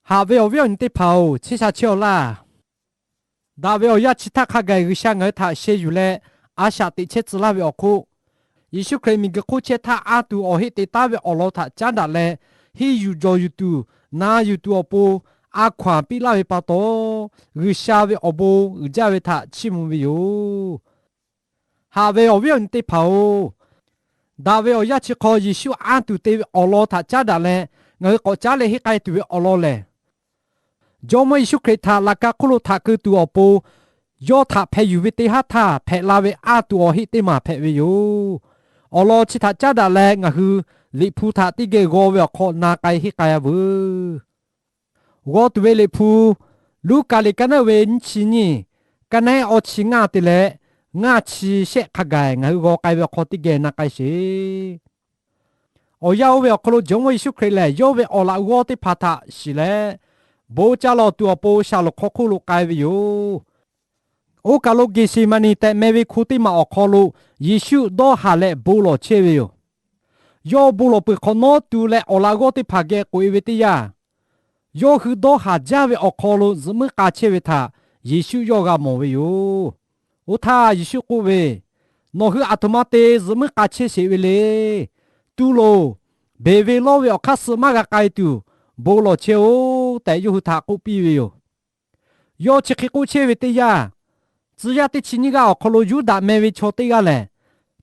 Haꞈ ve awˬ viˉ awˬ nyi teˇ hpaˍ-oˬ, chehˇ sha chehˇ-aw laˇ. Daꞈ ve awˬ yanˇ chi htaˇ hk'a gaˬ G'uiˬsha ngaˬ hui htaꞈ sheh yuˬ leh, a shaꞈ teꞈ chehˇ tcuh laˇ ve awˬ hk'oˆ, Yeˍsuˆ Hkriꞈ miˬguiˬ hk'oˆ chehˇ htaˇ, a tuˬ awˬ heˆ te taˉ ve awˬ lawn htaꞈ caˉ daꞈ leh, henˇ yuˬ jawˬ yuˬ tuˬ, na yuˬ tuˬ awˬ pon, a hkaw-anˬ piˇ laˇ ve pa taw, G'uiˬsha ve awˬ bon uiˍ jaˇ ve htaꞈ chiˇ mvuh ve yoˬ. Haꞈ ve awˬ viˉ awˬ nyi teˇ hpaˍ-oˬ, daꞈ ve awˬ yanˇ chi hk'aw Yeˍsuˆ a tuˬ te ve awˬ lawn htaꞈ caˉ daꞈ leh, ngaˬ hui k'awꞈ caˉ leh henˇ k'ai tuˬ ve awˬ lawn lehˬ, Jawˇmawˇ Yeˍsuˆ Hkriꞈ htaꞈ laꞈ ka hk'oˆ lo htaꞈ keu tuˬ awˬ pon, yawˇ htaꞈ hpeh yuˬ ve teˇ haˉ htaˇ hpehꞈ la ve a tuˬ awˬ heˆ teˇ maˬ hpehꞈ ve yoˬ. Awˬ lawn chi htaꞈ caˉ daꞈ leh ngaˬ hui Liꞈ hpu htaꞈ teˇ geh g'aw ve awˬ hk'aw na k'ai henˇ k'ai-a veuˬ. G'aw tuˬ ve Liꞈ hpu, Luˉkaꞈ liꞈ ka naˉ ve nyiˇ chi nyiˇ, ka naˉ awˇ chi ngaˇ te leh, ngaˇ chi shehˆ hk'a gaˬ ngaˬ hui g'aw k'ai ve awˬ hk'aw teˇ geh na k'ai sheˍ. Awˬ yanˇ oˇ ve awˬ hk'aw lo Jawˇmawˇ Yeˍsuˆ Hkriꞈ lehˬ, yawˇ ve awˬ laꞈ g'awˇ teˇ hpaˍ htaꞈ shiˍ leh, bon ca lawˬ tuˬ awˬ pon shaˍlonˍ hk'aw hk'oˆ lo k'ai ve yoˬ. Oˇ kaˬ lo Geˍseˍmaˍneˍ tehꞈ meh ve hko teˇ maˬ awˬ hk'aw lo Yeˍsuˆ dawˇ haˍ leh bon lawˬ chehˇ ve yoˬ. Yawˇ bon lawˬ peuˬ hk'awꞈ nawˉ tu leh awˬ laꞈ g'awˇ teˇ hpaˍ geh k'oꞈ-e ve teˇ yanˇ, yawˇ hui dawˇ haˍ jaˇ ve awˬ hk'aw lo zuhꞈ muiˉ k'a chehˇ ve htaꞈ Yeˍsuˆ yawˇ g'a mawˬ ve yoˬ. Oˇ htaˇ Yeˍsuˆ k'oˆ ve, Nawˬ hui aˬ htoꞈ ma te zuhꞈ muiˉ k'a chehˇ sheˍ ve le. Tu loˬ. Beˬ ve lawˇ ve awˬ hk'aˇ suh maˇ g'a k'ai tuˬ, bon lawˬ chehˇ-oˆ tehꞈ yawˇ hui htaꞈ k'oˆ piˇ ve yoˬ. Yawˇ chi hk'e k'oˆ chehˇ ve teˇ yanˇ, tcuh yaˇ teˇ chi nyiˇ g'aˇ awˬ hk'aw lo Yuˇdaꞈ meh ve chaw teˇ g'aˇ lehˬ,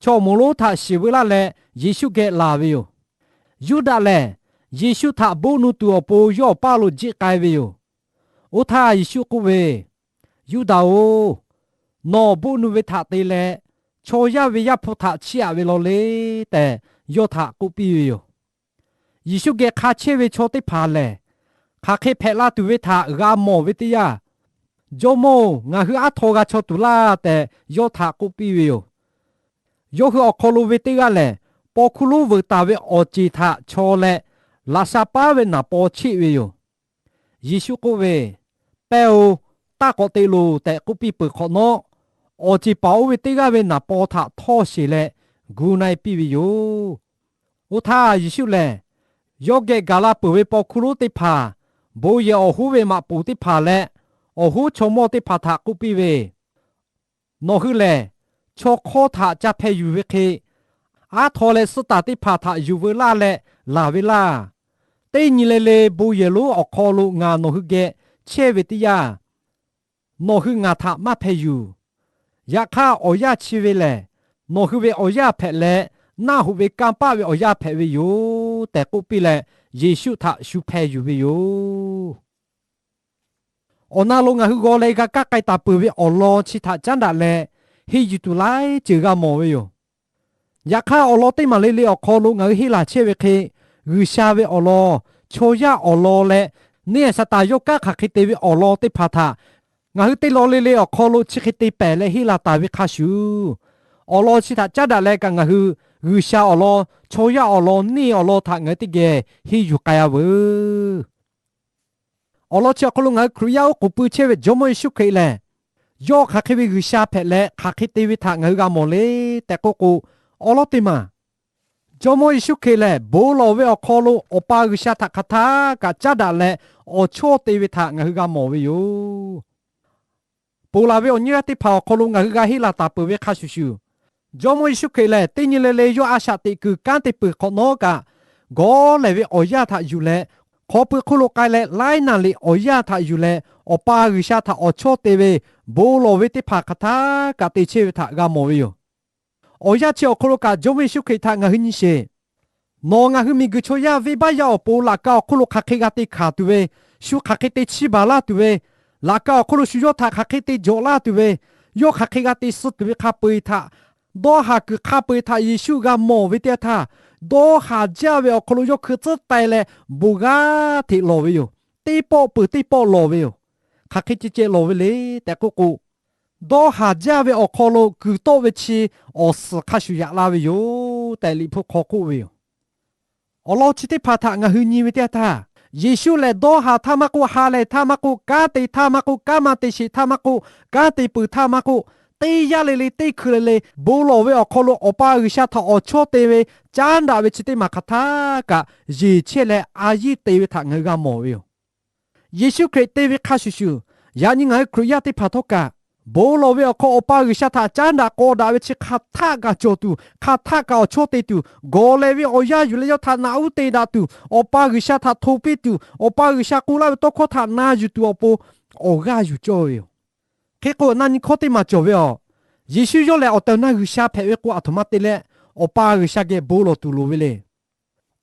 chaw awˬ moˍ lonˉ htaꞈ shiˍ veu laˇ leh Yeˍsuˆ geh laˬ ve yoˬ. Yuˇdaꞈ lehˬ, Yeˍsuˆ htaꞈ boˆ nu tuˬ awˬ pon yawˇ awˬ paˇ lo jiˆ k'ai ve yoˬ. Oˇ htaˇ Yeˍsuˆ k'oˆ ve, Yuˇdaꞈ-oˬ, nawˬ boˆ nu ve htaꞈ te leh chaw yaˇ ve Yaˇ hpu htaꞈ chiˇ aꞈ ve law le tehꞈ yawˇ htaꞈ k'oˆ piˇ ve yoˬ. Yeˍsuˆ geh hk'a chehˇ ve chaw teˇ hpaˍ lehˬ, hk'aˬ hk'e hpehꞈ la tuˬ ve htaꞈ g'a mawˬ ve teˇ yanˇ, Jawˇmawˇ-oˬ, ngaˬ hui aˉ htaw g'a chaw tuˬ laˇ tehꞈ yawˇ htaꞈ k'oˆ piˇ ve yoˬ. Yawˇ hui awˬ hk'aw lo ve teˇ g'aˇ lehˬ, paw hkuˇ lonˉ veuꞈ taˍ ve awˬ ceˬ htaꞈ chaw leh, laꞈ sha paˉ ve naˍ paw cheˆ ve yoˬ. Yeˍsuˆ k'oˆ ve, Pehˇ-oˬ, taˇ k'awꞈ te loˬ tehꞈ k'oˆ piˇ peuˬ hk'awꞈ nawˉ, awˬ ceˬ paˍ oˇ ve teˇ g'aˇ ve naˍ paw htaꞈ htawˇ sheˬ leh gu na-e piˇ ve yoˬ. Oˇ htaˇ Yeˍsuˆ lehˬ, yawˇ geh gaˬ la peuˬ ve paw hkuˇ lonˉ teˇ hpaˍ, bon yehˬ awˬ hoˉ ve maꞈ poˍ teˇ hpaˍ leh awˬ hoˉ chaw mawˇ teˇ hpaˍ htaꞈ k'oˆ piˇ ve, Nawˬ hui lehˬ, chaw hk'awˇ htaꞈ ca hpeh yuˬ ve hk'e, aˉ htaw leh suhˆ taˍ teˇ hpaˍ htaꞈ yuˬ veu laˇ leh laˬ ve laˇ. Teˇ nyi le le bon yehˬ lonˉ awˬ hk'aw lo ngaˬ nawˬ hui geh chehˇ ve teˇ yanˇ, nawˬ hui ngaˬ htaꞈ maˇ hpeh yuˬ. Yaꞈ hk'aˇ, awˬ yanˇ chi ve lehˬ, nawˬ hui ve awˬ yanˇ hpehꞈ leh, naˆ hoꞈ ve kanˇ paˆ ve awˬ yanˇ hpehꞈ ve yoˬ tehꞈ k'oˆ piˇ leh, Yeˍsuˆ htaꞈ shu hpeh yuˬ ve yoˬ. Awˬ na lo ngaˬ hui g'aw leh g'a kaˇ k'ai taˍ peuˬ ve awˬ lawn chi htaꞈ caˉ daꞈ leh, henˇ yuˬ tuˬ laiˉ ceuˬ g'a mawˬ ve yoˬ. Yaꞈ hk'aˇ, awˬ lawn teˇ maˬ le le awˬ hk'aw lo ngaˬ hui henˇ laˬ chehˇ ve hk'e, G'uiˬsha ve awˬ lawn, chaw yaˇ awˬ lawn leh, neˇ Saˍtanˍ yawˇ kanˉ hk'aˬ hk'e te ve awˬ lawn teˇ hpaˍ htaꞈ ngaˬ hui teˇ lawn le le awˬ hk'aw lo chi hk'e te pehˍ leh henˇ laˬ taˍ ve hk'a shuˍ, awˬ lawn chi htaꞈ caˉ daꞈ leh kaꞈ ngaˬ hui G'uiˬsha awˬ lawn, chaw yaˇ awˬ lawn, neˇ awˬ lawn htaꞈ ngaˬ hui teˇ geh henˇ yuˬ k'ai-a veuˬ. Awˬ lawn chi awˬ hk'aw lo ngaˬ hui Hkriꞈ yaˇ oˉ k'oˍ pui chehˇ ve Jawˇmawˇ Yeˍsuˆ Hkriꞈ lehˬ, yawˇ hk'aˬ hk'e ve G'uiˬsha hpehꞈ leh hk'aˬ hk'e te ve htaꞈ ngaˬ hui g'a mawˬ le tehꞈ k'oˆ k'o, awˬ lawn teˇ maˬ Jawˇmawˇ Yeˍsuˆ Hkriꞈ lehˬ, bon lawˬ ve awˬ hk'aw lo Awˬ pa G'uiˬsha htaꞈ hk'aˬ htaˇ kaꞈ caˉ daꞈ leh awˬ chawˇ te ve htaꞈ ngaˬ hui g'a mawˬ ve yoˬ. Ponˬ laˬ ve awˬ nyiˇ g'aˇ teˇ hpaˍ awˬ hk'aw lo ngaˬ hui g'a henˇ laˬ taˍ peuˬ ve hk'a shuˍ shuˍ, Jawˇmawˇ Yeˍsuˆ Hkriꞈ lehˬ, teˇ nyi le le yawˇ a shaꞈ teꞈ kuiˬ kanˉ te peuˬ hk'awꞈ nawˉ kaꞈ, gawˇ lehˬ ve awˬ yanˇ htaꞈ yuˬ leh, hk'aw pui hk'oˆ lo k'ai leh laiˉ naˍ liꞈ awˬ yanˇ htaꞈ yuˬ leh, Awˬ pa G'uiˬsha htaꞈ awˬ chawˇ te ve, bon lawˬ ve teˇ hpaˍ hk'aˬ htaˇ kaꞈ te chehˇ ve htaꞈ g'a mawˬ ve yoˬ. Awˬ yanˇ chi awˬ hk'aw lo kaꞈ Jawˇmawˇ Yeˍsuˆ Hkriꞈ htaꞈ ngaˬ hui nyi sheˍ. Nawˬ ngaˬ hui miˬguiˬ chaw yaˇ venˇbaˆ yaˇ awˬ pon laꞈ ka awˬ hk'oˆ lo hk'aˬ hk'e g'a te hkanˍ tuˬ ve, shu hk'aˬ hk'e te chiˇ baˬ laˇ tuˬ ve, laꞈ ka awˬ hk'oˆ lo shu yawˇ htaꞈ hk'aˬ hk'e te jawꞈ laˇ tuˬ ve, yawˇ hk'aˬ hk'e g'a te suh tuˬ ve hk'a peu-eˬ htaꞈ, dawˇ haˍ kuiˬ hk'a peu-eˬ htaꞈ Yeˍsuˆ g'a mawˬ ve teˇ yanˇ htaˇ, dawˇ haˍ jaˇ ve awˬ hk'aw lo yawˇ hkui tcuhˉ taiˍ leh bon g'aˇ hteꞈ lawˬ ve yoˬ. Teˇ pawˆ peuˬ teˇ pawˆ lawˬ ve yoˬ. Hk'aˬ hk'e ceh ceh lawˬ ve le tehꞈ k'oˆ k'o, dawˇ haˍ jaˇ ve awˬ hk'aw lo kuiˬ tawˆ ve chi awˬ suhˍ hk'a shuˍ yaꞈ la ve yoˬ tehꞈ Liꞈ hpu hk'aw k'oˆ ve yoˬ. Awˬ lawn chi teˇ hpaˍ htaꞈ ngaˬ hui nyi ve teˇ yanˇ htaˇ, Yeˍsuˆ lehˬ dawˇ haˍ htaˇ maˇ k'oˆ, ha lehˬ htaˇ maˇ k'oˆ, kanˉ te htaˇ maˇ k'oˆ, kanˉ maˇ te sheˍ htaˇ maˇ k'oˆ, kanˉ te peuˬ htaˇ maˇ k'oˆ, teˇ yanˇ le le teˇ hkui le le bon lawˬ ve awˬ hk'aw lo Awˬ pa G'uiˬsha htaꞈ awˬ chawˇ te ve, caˉ daꞈ ve chi teˇ maˬ hk'aˬ htaˇ kaꞈ yeˬ chehˇ leh a yiˇ te ve htaꞈ ngaˬ hui g'a mawˬ ve yoˬ. Yeˍsuˆ Hkriꞈ te ve hk'a shuˍ shuˍ, yaꞈ nyi ngaˬ hui Hkriꞈ yaˇ teˇ hpaˍ htawˇ kaꞈ, bon lawˬ ve awˬ hk'aw Awˬ pa G'uiˬsha htaꞈ caˉ daꞈ k'aw daꞈ ve chi hk'aˬ htaˆ kaꞈ cawˬ tuˬ, hk'aˬ htaˆ kaꞈ awˬ chawˇ te tuˬ, gawˬ lehˬ ve awˬ yanˇ yuˬ leh yawˇ htaꞈ naꞈ uˉ te daꞈ tuˬ, Awˬ pa G'uiˬsha htaꞈ hto piˇ tuˬ, Awˬ pa G'uiˬsha k'oˆ laˇ ve tawˇ hkawˇ htaꞈ na yuˬ tuˬ awˬ pon awˬ g'aˇ yuˬ cawˇ ve yoˬ. Hk'e k'o, na nyi hkawˇ teˇ maˬ cawˬ ve yoˬ. Yeˍsuˆ yawˇ lehˬ awˬ tehˬ awˬ na G'uiˬsha hpehꞈ ve k'o, aˬ htoꞈ ma te leh Awˬ pa G'uiˬsha geh bon lawˬ tuˬ loˍ ve le.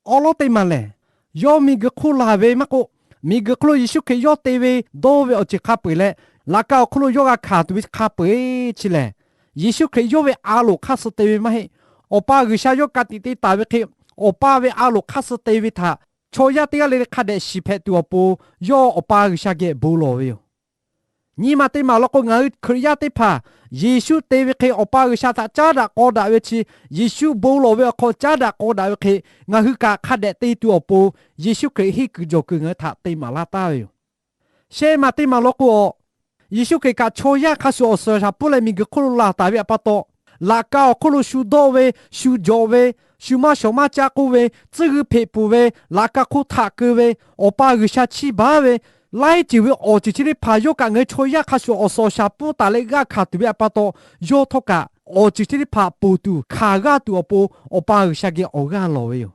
Awˉ lawˉ teˇ maˬ lehˬ, yawˇ miˬguiˬ hk'oˆ laˬ ve maˇ k'oˆ, miˬguiˬ hk'oˆ lo Yeˍsuˆ Hkriꞈ yawˇ te ve dawˇ ve awˬ ceuˬ hk'a peu-eˬ leh, laꞈ ka awˬ hk'oˆ lo yawˇ g'a hkanˍ tuˬ ve hk'a peu-eˬ chi lehˬ, Yeˍsuˆ Hkriꞈ yawˇ ve a loˍ hk'aˇ suh te ve maˇ heˆ. Awˬ pa G'uiˬsha yawˇ ka tiꞈ te taˍ ve hk'e, Awˬ pa ve a loˍ hk'aˇ suh te ve htaꞈ chaw yaˇ teˇ g'aˇ le le hk'a dehꞈ shiˍ hpehꞈ tuˬ awˬ pon, yawˇ Awˬ pa G'uiˬsha geh bon lawˬ ve yoˬ. Nyi ma teˇ maˬ law k'o, ngaˬ hui Hkriꞈ yaˇ teˇ hpaˍ Yeˍsuˆ te ve hk'e Awˬ pa G'uiˬsha htaꞈ caˉ daꞈ k'aw daꞈ ve chi, Yeˍsuˆ bon lawˬ ve awˬ hk'aw caˉ daꞈ k'aw daꞈ ve hk'e, ngaˬ hui kaꞈ hk'a dehꞈ te tuˬ awˬ pon, Yeˍsuˆ Hkriꞈ henˇ kuiˬ jawˬ kuiˬ ngaˬ hui htaꞈ te maˍ laˇ taˍ ve yoˬ. Shehˆ ma teˇ maˬ law k'o, Yeˍsuˆ Hkriꞈ kaꞈ chaw yaˇ hk'a shuˍ awˬ suhˍ shaˍ puiˉ leh miˬguiˬ hk'oˆ lo laˬ taˍ ve htaꞈ pa taw, laꞈ ka awˬ hk'oˆ lo shu dawˆ ve, shu jawꞈ ve, shu maˇ shawˍ maˇ caˇ k'oˆ ve, tcuhˇ g'ui hpeꞈ puˬ ve, laꞈ ka hk'oˆ htaꞈ keu ve, Awˬ pa G'uiˬsha chiˇ baˬ ve, laiˉ ceuˬ ve awˬ ceuˬ chi teˇ hpaˍ yawˇ kaꞈ ngaˬ hui chaw yaˇ hk'a shuˍ awˬ suhˍ awˬ shaˍ puiˉ taˍ leh g'a hkanˍ tuˬ ve htaꞈ pa taw, yawˇ htawˇ kaꞈ awˬ ceuˬ chi teˇ hpaˍ ponˬ tuˬ hkanˍ g'aˇ tuˬ awˬ pon Awˬ pa G'uiˬsha geh awˬ g'aˇ lawˬ ve yoˬ.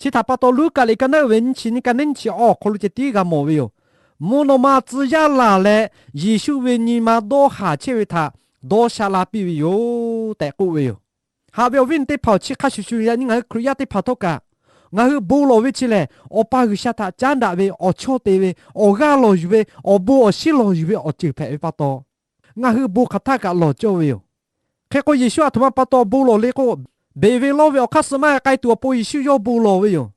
Chi htaꞈ pa taw, Luˉkaꞈ liꞈ ka naˉ uiˍ ve nyiˇ chi nyiˇ, ka neˉ nyiˇ chi awˬ hk'aw lo ceh tiˉ g'a mawˬ ve yoˬ. Mvuhˇ naw ma tcuh yaˇ laˬ leh, Yeˍsuˆ ve nyi ma dawˇ haˍ chehˇ ve htaꞈ dawˇ sha la piˇ ve yoˬ tehꞈ k'oˆ ve yoˬ. Haꞈ ve awˬ viˉ awˬ nyi teˇ hpaˍ-oˬ, chi hk'a shuˍ shuˍ yaꞈ nyi ngaˬ hui Hkriꞈ yaˇ teˇ hpaˍ htawˇ kaꞈ, ngaˬ hui bon lawˬ ve chi lehˬ, Awˬ pa G'uiˬsha htaꞈ caˉ daꞈ ve, awˬ chawˇ te ve, awˬ g'aˇ lawˬ yuˬ ve, awˬ bon awˬ shinˉ lawˬ yuˬ ve awˬ ceuˬ hpehꞈ ve pa taw, ngaˬ hui bon hk'aˬ htaˆ kaꞈ lawˬ cawˇ ve yoˬ. Hk'e k'o, Yeˍsuˆ aˬ htoꞈ ma pa taw bon lawˬ le k'o, beˬ ve lawˇ ve awˬ hk'aˇ suh maˇ g'a k'ai tuˬ awˬ pon Yeˍsuˆ yawˇ bon lawˬ ve yoˬ.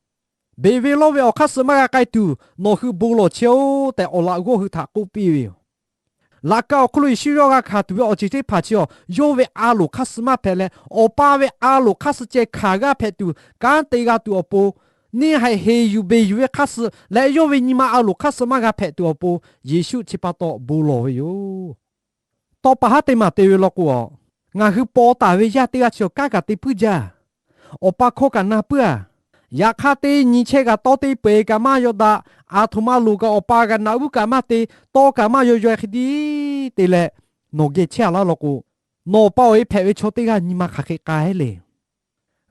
Beˬ ve lawˇ ve awˬ hk'aˇ suh maˇ g'a k'ai tuˬ nawˬ hui bon lawˬ chehˇ-oˆ tehꞈ, awˬ laꞈ g'awˇ hui htaꞈ k'oˆ piˇ ve yoˬ. Laꞈ ka awˬ hk'oˆ lo Yeˍsuˆ yawˇ g'a hkanˍ tuˬ ve awˬ ceuˬ teˇ hpaˍ chi awˬ, yawˇ ve a loˍ hk'aˇ suh maˇ hpehꞈ leh, Awˬ pa ve a loˍ hk'aˇ suh ceh hkanˍ g'aˇ hpehꞈ tuˬ kanˉ te g'a tuˬ awˬ pon, neˇ haiˬ heˍ yuˬ beˬ yuˬ ve hk'aˇ suh leh yawˇ ve nyi ma a loˍ hk'aˇ suh maˇ g'a hpehꞈ tuˬ awˬ pon, Yeˍsuˆ chi pa taw bon lawˬ ve yoˬ. Tawˇ pa haˉ teˇ maˬ te ve law k'o, ngaˬ hui paw taˍ ve yaˇ teˇ g'aˇ chi awˬ kanˉ kaꞈ te puiˉ jaˇ. Awˬ pa hkawˇ kaꞈ na puiˉ-a. Yaꞈ hk'aˇ, teˇ nyi chehˇ kaꞈ tawˇ teˇ peu-eˬ kaꞈ maˇ yaw daꞈ. Aˬ htoꞈ ma loˍ kaꞈ awˬ pa kaꞈ naꞈ uˉ kaꞈ maˇ te, tawˇ kaꞈ maˇ yaw yaw hk'e tiˉ te leh, nawˬ geh chehˇ-a laˇ law k'o, nawˬ awˬ pa awˬ e hpehꞈ ve chaw teˇ g'aˇ nyi ma hk'aˬ hk'e k'ai le.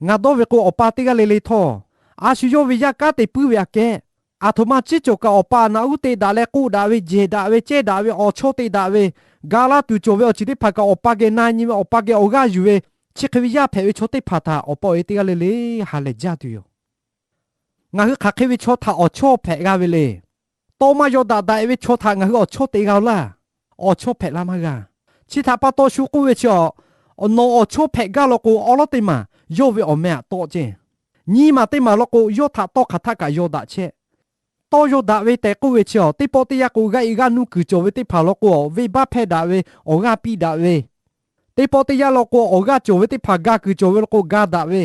Ngaˬ dawˇ ve k'o, awˬ pa teˇ g'aˇ le le htawˇ, a shu yawˇ ve yaˇ kanˉ te puiˉ ve aꞈ kehˉ, aˬ htoꞈ ma ciˉ cawˬ kaꞈ awˬ pa naꞈ uˉ te daꞈ leh k'oˆ daꞈ ve, jehˬ daꞈ ve, cehˇ daꞈ ve, awˬ chawˇ te daꞈ ve, ga laˇ tuˬ cawˬ ve awˬ ceuˬ teˇ hpaˍ kaꞈ awˬ pa geh na nyi ve, awˬ pa geh awˬ g'aˇ yuˬ ve, chi hk'e ve yaˇ hpehꞈ ve chaw teˇ hpaˍ htaꞈ awˬ pa awˬ e teˇ g'aˇ le le ha lehˬ jaˇ tuˬ yoˬ. Ngaˬ hui hk'aˬ hk'e ve chaw htaꞈ awˬ chawˇ hpehꞈ g'a ve le. Tawˇ maˇ yaw daꞈ daꞈ-e ve chaw htaꞈ ngaˬ hui awˬ chawˇ te g'a-o laˇ. Awˬ chawˇ hpehꞈ laˇ maˇ g'a. Chi htaꞈ pa taw shu k'oˆ ve chi awˬ, nawˬ awˬ chawˇ hpehꞈ gaˇ law k'o, awˉ lawˉ teˇ maˬ yawˇ ve awˬ meh aꞈ tawˆ ceˇ. Nyiˇ maˬ teˇ maˬ law k'o, yawˇ htaꞈ tawˇ hk'aˬ htaˆ kaꞈ yaw daꞈ chehˇ. Tawˇ yaw daꞈ ve tehꞈ k'oˆ ve chi awˬ, teˇ pawˆ teˇ yanˇ k'o, g'aˇ e g'aˇ nuˇ kuiˬ cawˬ ve teˇ hpaˍ law k'o, awˬ venˇbaˆ hpehˇ daꞈ ve, awˬ g'aˇ piˇ daꞈ ve, teˇ pawˆ teˇ yanˇ law k'o, awˬ g'aˇ cawˬ ve teˇ hpaˍ ga kuiˬ cawˬ ve law k'o, ga daꞈ ve,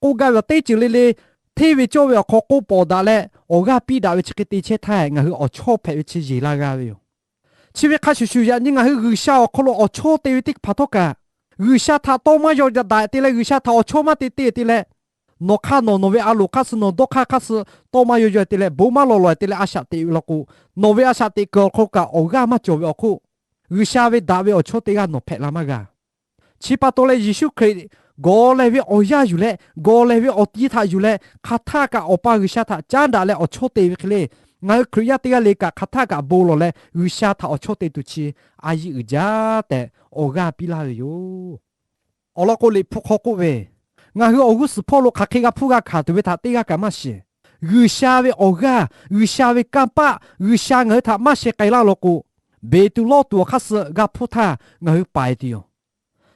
k'oˆ gaˇ ve awˬ teˇ ceuˬ le le, hteˇ ve cawˇ ve awˬ hk'aw k'oˆ pawˍ daꞈ leh, awˬ g'aˇ piˇ daꞈ ve chi hk'e te chehˇ htaˇ, ngaˬ hui awˬ chawˇ hpehꞈ ve chi yeˬ laˇ g'a ve yoˬ. Chi ve hk'a shuˍ shuˍ, yaꞈ nyi ngaˬ hui G'uiˬsha awˬ hk'aw lo awˬ chawˇ te ve teˇ hpaˍ htawˇ kaꞈ, G'uiˬsha htaꞈ tawˇ maˇ yaw daꞈ te leh, G'uiˬsha htaꞈ awˬ chawˇ maˇ te te te leh, nawˬ hk'aˇ nawˬ, nawˬ ve a loˍ hk'aˇ suh, nawˬ dawˇ hk'aˇ hk'aˇ suh tawˇ maˇ yaw yaw te leh, bon maˇ lawˬ lawˬ te leh a shaꞈ teꞈ ve law k'o, nawˬ ve a shaꞈ teꞈ kuiˬ awˬ hk'aw lo kaꞈ awˬ g'aˇ maˇ cawˬ ve awˬ hk'oˆ, G'uiˬsha ve daꞈ ve awˬ chawˇ teˇ g'aˇ nawˬ hpehꞈ la maˇ g'a. Chi pa taw leh Yeˍsuˆ Hkriꞈ gawˬ lehˬ ve awˬ yanˇ yuˬ leh, gawˬ lehˬ ve awˬ ti htaꞈ yuˬ leh, hk'aˬ htaˆ kaꞈ Awˬ pa G'uiˬsha htaꞈ caˉ daꞈ leh awˬ chawˇ te ve hk'e le, ngaˬ hui Hkriꞈ yaˇ teˇ g'aˇ le kaꞈ hk'aˬ htaˆ kaꞈ bon lawˬ leh G'uiˬsha htaꞈ awˬ chawˇ te tuˬ chi a yiˇ uiˍ jaˇ tehꞈ awˬ g'aˇ piˇ laˇ ve yoˬ. Awˬ lawn k'o, Liꞈ hpu hk'aw k'oˆ ve, ngaˬ hui awˬ g'uˇ suhˍ hpawˇ lo hk'aˬ hk'e g'a hpuˇ g'a hkanˍ tuˬ ve htaꞈ teˇ g'aˇ kaꞈ maˇ shiˍ. G'uiˬsha ve awˬ g'aˇ, G'uiˬsha ve kanˇ paˆ, G'uiˬsha ngaˬ hui htaꞈ maˇ sheh k'ai laˇ law k'o, beˬ tuˬ lawˇ tuˬ awˬ hk'aˇ suh g'a hpuˇ htaˇ ngaˬ hui paiˍ tuˬ yoˬ.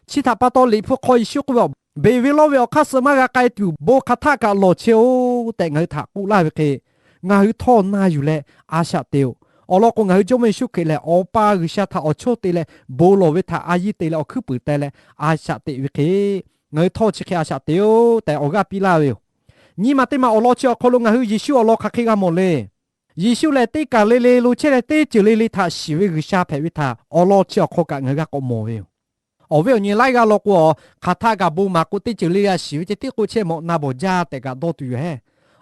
Chi htaꞈ pa taw, Liꞈ hpu hk'aw Yeˍsuˆ k'oˆ ve, Beˬ ve lawˇ ve awˬ hk'aˇ suh maˇ g'a k'ai tuˬ bon hk'aˬ htaˆ kaꞈ lawˬ chehˇ-oˆ tehꞈ ngaˬ hui htaꞈ k'oˆ laˇ ve hk'e, ngaˬ hui htawˇ na yuˬ leh a shaꞈ teꞈ-oꞈ. Awˬ lawn k'o, ngaˬ hui Jawˇmawˇ Yeˍsuˆ Hkriꞈ lehˬ Awˬ pa G'uiˬsha htaꞈ awˬ chawˇ te leh bon lawˬ ve htaꞈ a yiˇ te leh awˬ hkuiˉ puiˍ teh leh a shaꞈ teꞈ ve hk'e, ngaˬ hui htawˇ chi hk'e a shaꞈ teꞈ-oꞈ tehꞈ awˬ g'aˇ piˇ laˇ ve yoˬ. Nyi ma teˇ ma awˬ lawn chi awˬ hk'aw lo ngaˬ hui Yeˍsuˆ awˬ lawn hk'aˬ hk'e g'a mawˬ le. Yeˍsuˆ lehˬ, teˇ kaˬ le le lo chehˇ leh teˇ ceuˬ le le htaꞈ shiˍ ve G'uiˬsha hpehꞈ ve htaꞈ awˬ lawn chi awˬ hk'aw kaꞈ ngaˬ hui g'a k'awꞈ mawˬ ve yoˬ. Awˬ viˉ awˬ nyi laiˉ g'aˇ law k'o, hk'aˬ htaˆ kaꞈ bon maˍ k'o, teˇ ceuˬ le g'a shiˍ ve ceh tiˉ k'oˆ chehˇ mawꞈ na bawˬ jaˇ tehꞈ kaꞈ dawˇ tuˬ yoˬ hehˉ.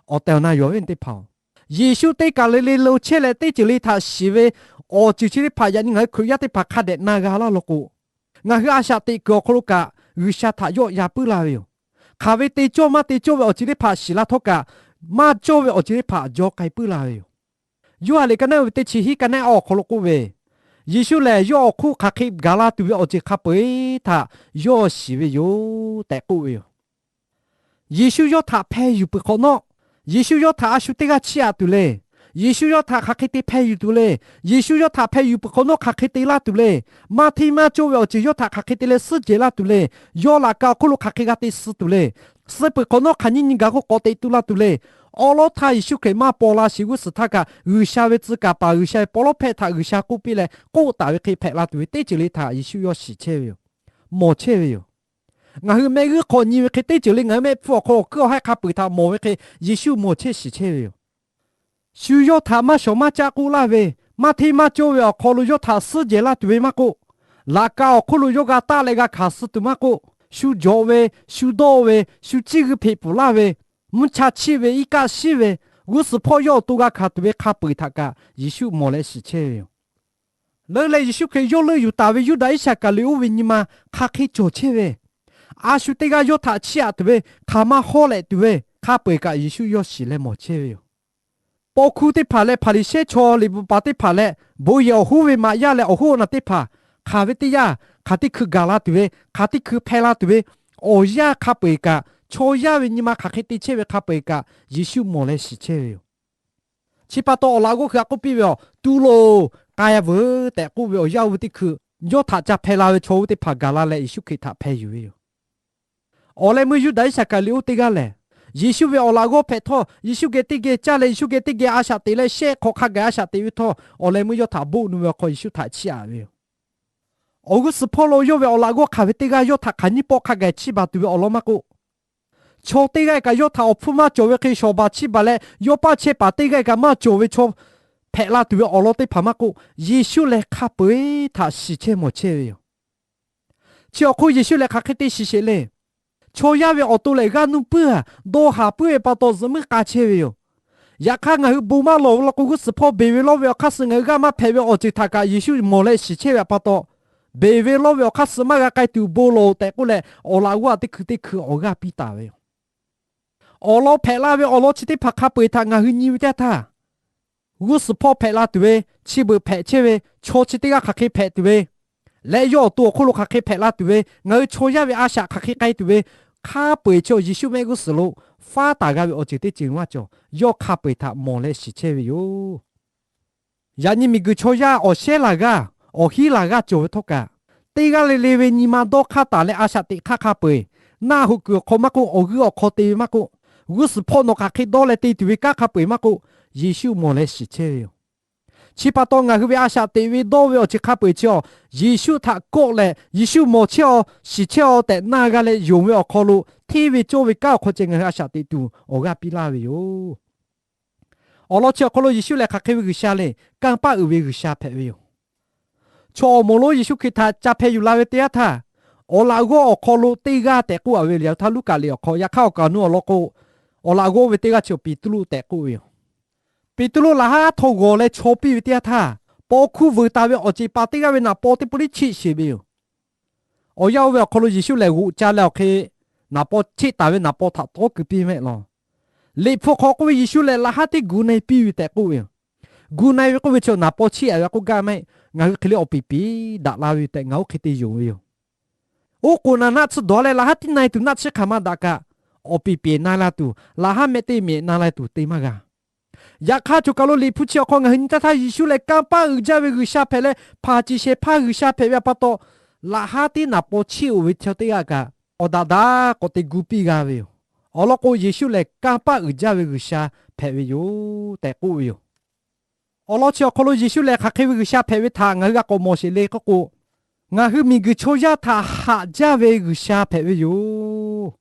Awˬ tehˬ awˬ na yoˬ ve teˇ hpaˍ-oˬ, Yeˍsuˆ teˇ kaˬ le le lo chehˇ leh teˇ ceuˬ le htaꞈ shiˍ ve awˬ ceuˬ chi teˇ hpaˍ yaꞈ nyi ngaˬ hui Hkriꞈ yaˇ teˇ hpaˍ hk'a dehꞈ na g'a laˇ law k'o, ngaˬ hui a shaꞈ teꞈ kuiˬ awˬ hk'aw lo kaꞈ G'uiˬsha htaꞈ yawˆ ya puiˉ la ve yoˬ. Hk'aˬ ve te cawˇ maˇ te cawˇ ve awˬ ceuˬ teˇ hpaˍ shiˍ la htawˇ kaꞈ, maˇ cawˇ ve awˬ ceuˬ teˇ hpaˍ jaw k'ai puiˉ la ve yoˬ. Yoˇhanˬ liꞈ ka naˉ ve teˇ chi hiˉ ka naˉ awˬ hk'aw lo k'oˆ ve, Yeˍsuˆ lehˬ yawˇ awˬ hk'oˆ hk'aˬ hk'e gaˬ la tuˬ ve awˬ ceuˬ hk'a peu-eˬ htaꞈ yawˇ shiˍ ve yoˬ tehꞈ k'oˆ ve yoˬ. Yeˍsuˆ yawˇ htaꞈ hpeh yuˬ peuˬ hk'awꞈ nawˉ, Yeˍsuˆ yawˇ htaꞈ a shu teˇ g'aˇ chiˇ aꞈ tuˬ le. Yeˍsuˆ yawˇ htaꞈ hk'aˬ hk'e te hpeh yuˬ tuˬ le. Yeˍsuˆ yawˇ htaꞈ hpeh yuˬ peuˬ hk'awꞈ nawˉ hk'aˬ hk'e te laˇ tuˬ le. Maˇ hteˇ maˇ cawˇ ve awˬ ceuˬ yawˇ htaꞈ hk'aˬ hk'e te leh suhˉ jehˬ laˇ tuˬ le. Yawˇ laꞈ ka awˬ hk'oˆ lo hk'aˬ hk'e g'a te suh tuˬ le. Suh peuˬ hk'awꞈ nawˉ hk'aˬ nyiˇ nyi gaˬ k'oˆ k'awꞈ teꞈ tu la tuˬ le. Awˉ lawˉ htaˇ Yeˍsuˆ Hkriꞈ maˇ paw la sheˍ g'uˇ suhˍ htaˇ kaꞈ, G'uiˬsha ve tcuh kaˍ paˍ G'uiˬsha ve paw lawˉ hpehˇ htaꞈ G'uiˬsha k'oˆ piˇ leh k'oˆ taˍ ve hk'e hpehꞈ la tuˬ ve teˇ ceuˬ le htaꞈ Yeˍsuˆ yawˇ shiˍ chehˇ ve yoˬ. Mawˬ chehˇ ve yoˬ. Ngaˬ hui mehˆ g'uˇ hk'aw nyi ve hk'e teˇ ceuˬ le ngaˬ hui mehˆ hpfuhˇ awˬ hk'aw lo awˬ hkuiˉ awˬ haiˇ hk'a peu-eˬ htaꞈ mawˬ ve hk'e Yeˍsuˆ mawˬ chehˇ shiˍ chehˇ ve yoˬ. Shu yawˇ htaꞈ maˇ shawˍ maˇ caˆ k'oˆ laˇ ve, maˇ hteˇ maˇ cawˇ ve awˬ hk'aw lo yawˇ htaꞈ suhˉ jehˬ laˇ tuˬ ve maˇ k'oˆ, laꞈ ka awˬ hk'oˆ lo yawˇ g'a taˆ leh g'a hkanˍ suh tuˬ maˇ k'oˆ, shu jawꞈ ve, shu dawˇ ve, shu ciˇ g'uiˇ hpeꞈ pfuhˍ laˇ ve, mvuhˇ cha chiˆ ve, iˉ kaˆ shiˉ ve, g'uˇ suhˍ hpawˇ yawˇ awˬ to g'a hkanˍ tuˬ ve hk'a peu-eˬ htaꞈ kaꞈ Yeˍsuˆ mawˬ leh shiˍ chehˇ ve yoˬ. Leuˉ leh Yeˍsuˆ Hkriꞈ yawˇ leuˆ yuˬ taˍ ve Yuˇdaꞈ Iˉsaˍkaˍriˍoˆ ve nyi ma hk'aˬ hk'e cawˬ chehˇ ve, a shu teˇ g'aˇ yawˇ htaꞈ chiˇ aꞈ tuˬ ve hk'aˬ ma hawˇ lehꞈ tuˬ ve hk'a peu-eˬ kaꞈ Yeˍsuˆ yawˇ shiˍ leh mawˬ chehˇ ve yoˬ. Paw hkuˇ teˇ hpaˍ leh Hpaˍriˍsehˇ chaw liꞈ bvuhꞈ paˍ teˇ hpaˍ leh bon yehˬ awˬ hoˉ ve maꞈ yaˇ leh awˬ hoˉ awˬ naˬ teˇ hpaˍ hk'aˬ ve teˇ yanˇ, hk'aˬ teˇ hkui gaˬ la tuˬ ve, hk'aˬ teˇ hkui hpeh la tuˬ ve awˬ yanˇ hk'a peu-eˬ kaꞈ, chaw yaˇ ve nyi ma hk'aˬ hk'e te chehˇ ve hk'a peu-eˬ kaꞈ Yeˍsuˆ mawˬ leh shiˍ chehˇ ve yoˬ. Chi pa taw awˬ laꞈ g'awˇ hui htaꞈ k'oˆ piˇ ve, Aˬ, tu loˬ, k'ai-a veuˬ tehꞈ k'oˆ ve awˬ yanˇ oˇ ve teˇ hkui, yawˇ htaꞈ ca hpeh la ve chaw oˇ ve teˇ hpaˍ gaˬ la leh Yeˍsuˆ Hkriꞈ htaꞈ hpeh yuˬ ve yoˬ. Awˬ leh meuˇ Yuˇdaꞈ Iˉsaˍkaˍriˍoˆ teˇ g'aˇ lehˬ, Yeˍsuˆ ve awˬ laꞈ g'awˇ hpehꞈ htawˇ Yeˍsuˆ geh teˇ geh caˇ leh Yeˍsuˆ geh teˇ geh a shaꞈ teꞈ leh shehˆ hk'awꞈ hk'a gaˬ a shaꞈ teꞈ ve htawˇ, awˬ leh meuˇ yawˇ htaꞈ boˆ nu ve awˬ hk'aw Yeˍsuˆ htaꞈ chiˇ aꞈ ve yoˬ. Awˬ g'uˇ suhˍ hpawˇ lo yawˇ ve awˬ laꞈ g'awˇ hk'aˬ ve teˇ g'aˇ yawˇ htaꞈ hk'aˬ nyiˇ pawˆ hk'a gaˬ chiˇ baˬ tuˬ ve awˬ lawn maˇ k'oˆ, chaw teˇ g'aˇ kaꞈ yawˇ htaꞈ awˬ hpfuhˇ maˇ cawˬ ve hk'e shawˍ baˬ chiˇ baˬ leh, yawˇ paˇ chehˇ paˍ teˇ g'aˇ kaꞈ maˇ cawˬ ve chaw hpehꞈ la tuˬ ve awˬ lawn teˇ hpaˍ maˇ k'oˆ, Yeˍsuˆ lehˬ hk'a peu-eˬ htaꞈ shiˍ chehˇ mawˬ chehˇ ve yoˬ. Chi awˬ hk'oˆ Yeˍsuˆ lehˬ hk'aˬ hk'e te shiˍ sheˍ le. Chaw yaˇ ve awˬ to lehˬ g'aˇ nuˇ puiˉ-a, dawˇ haˍ puiˉ ve pa taw zuhꞈ muiˉ k'a chehˇ ve yoˬ. Yaꞈ hk'aˇ ngaˬ hui bon maˇ lawˬ ve law k'o, g'uˇ suhˍ hpawˇ beˬ ve lawˇ ve awˬ hk'aˇ suh ngaˬ hui g'aˇ maˇ hpehꞈ ve awˬ ceuˬ htaꞈ kaꞈ Yeˍsuˆ mawˬ leh shiˍ chehˇ ve pa taw, beˬ ve lawˇ ve awˬ hk'aˇ suh maˇ g'a k'ai tuˬ bon lawˬ tehꞈ k'oˆ leh, awˬ laꞈ g'awˇ teˇ hkui teˇ hkui awˬ g'aˇ piˇ taˍ ve yoˬ. Awˬ lawn hpehꞈ la ve awˬ lawn chi teˇ hpaˍ hk'a peu-eˬ htaꞈ ngaˬ hui nyi ve teˇ yanˇ htaˇ, g'uˇ suhˍ hpawˇ hpehꞈ la tuˬ ve, chi beuꞈ hpehꞈ chehˇ ve, chaw chi teˇ g'aˇ hk'aˬ hk'e hpehꞈ tuˬ ve, leh yawˇ awˬ to awˬ hk'oˆ lo hk'aˬ hk'e hpehꞈ la tuˬ ve, ngaˬ hui chaw yaˇ ve a shaꞈ hk'aˬ hk'e k'ai tuˬ ve, hk'a peu-eˬ chi Yeˍsuˆ mehˆ g'uˇ suhˍ lo faˉ taˍ g'a ve awˬ ceuˬ teˇ ceuˬ maˇ cawˬ. Yawˇ hk'a peu-eˬ htaꞈ mawˬ leh shiˍ chehˇ ve yoˬ. Yaꞈ nyi miˬguiˬ chaw yaˇ awˬ shehnˉ laˬ g'aˇ, awˬ hinˉ laˬ g'aˇ cawˬ ve htawˇ kaꞈ, teˇ g'aˇ le le ve nyi ma dawˇ hk'aˇ taˍ leh a shaꞈ teꞈ hk'aˇ hk'a peu-eˬ, naˆ hoꞈ kuiˬ awˬ hk'aw maˇ k'oˆ, awˬ g'euˆ awˬ hk'aw te ve maˇ k'oˆ, g'uˇ suhˍ hpawˇ nawˬ hk'aˬ hk'e dawˇ leh te tuˬ ve kanˉ hk'a peu-eˬ maˇ k'oˆ, Yeˍsuˆ mawˬ leh shiˍ chehˇ ve yoˬ. Chi pa taw ngaˬ hui ve a shaꞈ teꞈ ve dawˇ ve awˬ ceuˬ hk'a peu-eˬ chi awˬ, Yeˍsuˆ htaꞈ kawˆ leh Yeˍsuˆ mawˬ chehˇ-aw, shiˍ chehˇ-aw tehꞈ naˇ g'a leh yonˍ ve awˬ hk'aw lo, hteˇ ve cawˇ ve kanˉ awˬ hk'aw ceh ngaˬ hui a shaꞈ teꞈ tuˬ awˬ g'aˇ piˇ laˇ ve yoˬ. Awˬ lawn chi awˬ hk'aw lo Yeˍsuˆ lehˬ hk'aˬ hk'e ve G'uiˬsha le. Kanˇ paˆ uiˍ ve G'uiˬsha hpehꞈ ve yoˬ. Chaw awˬ moˍ lonˉ Yeˍsuˆ Hkriꞈ htaꞈ ca hpeh yuˬ la ve teˇ yanˇ htaˇ, awˬ laꞈ g'awˇ awˬ hk'aw lo teˇ g'aˇ tehꞈ k'oˆ-a ve le. Awˬ htaˇ Luˉkaꞈ liꞈ awˬ hk'aw yaꞈ hk'aˇ awˬ kaˍ awˬ nu awˬ lawn k'o, awˬ laꞈ g'awˇ ve teˇ g'aˇ chi Peˍtruˆ tehꞈ k'oˆ ve yoˬ. Peˍtruˆ laꞈ haˉ htawˇ g'awˬ leh chaw piˇ ve teˇ yanˇ htaˇ, paw hkuˇ vuiˬ taˍ ve awˬ ceˬ paˍ teˇ g'aˇ ve naˍ paw teˇ pawˆ liˇ cheˆ sheˍ ve yoˬ. Awˬ yanˇ oˇ ve awˬ hk'aw lo Yeˍsuˆ lehˬ g'oꞈ ca leh awˬ hk'e, naˍ paw cheˆ taˍ ve naˍ paw htaꞈ tawˉ kuiˬ piˇ mehˆ law. Liꞈ hpu hk'aw k'oˆ ve Yeˍsuˆ lehˬ laꞈ haˉ teˇ gu na-e piˇ ve tehꞈ k'oˆ ve yoˬ. Gu na-e ve k'oˆ ve chi naˍ paw cheˆ-a ve k'oˆ gaˇ mehˆ. Ngaˬ hui hk'e le awˬ piˍ piˍ daꞈ la ve yoˬ tehꞈ ngaˬ oˇ hk'e te yonˍ ve yoˬ. Oˉ k'oˍ naˬ naˆ tsuhˇ dawˬ leh laꞈ haˉ tiˉ na-e tuˬ naˆ tsuhˇ hk'aˬ ma daꞈ kaꞈ, awˬ piˍ piˍ na la tuˬ, laꞈ haˉ mehˆ teˇ miˬ na la tuˬ te maˇ g'a. Yaꞈ hk'aˇ choˬ kaˬ lo Liꞈ hpu chi awˬ hk'aw ngaˬ hui nyi taˇ htaˇ Yeˍsuˆ lehˬ kanˇ paˆ uiˍ jaˇ ve G'uiˬsha hpehꞈ leh, hpanˍ ciˍ shehˍ hpaˇ G'uiˬsha hpehꞈ ve pa taw, laꞈ haˉ teˇ naˍ paw cheˆ-o ve chaw teˇ g'aˇ kaꞈ, awˬ daꞈ daꞈ k'awꞈ te gu piˇ g'a ve yoˬ. Awˬ lawn k'o Yeˍsuˆ lehˬ kanˇ paˆ uiˍ jaˇ ve G'uiˬsha hpehꞈ ve yoˬ tehꞈ k'oˆ ve yoˬ. Awˬ lawn chi awˬ hk'aw lo Yeˍsuˆ lehˬ hk'aˬ hk'e ve G'uiˬsha hpehꞈ ve htaꞈ ngaˬ hui g'a k'awꞈ mawˬ sheˍ le k'oˆ k'o, ngaˬ hui miˬguiˬ chaw yaˇ htaꞈ haꞈ jaˇ ve G'uiˬsha hpehꞈ ve yoˬ.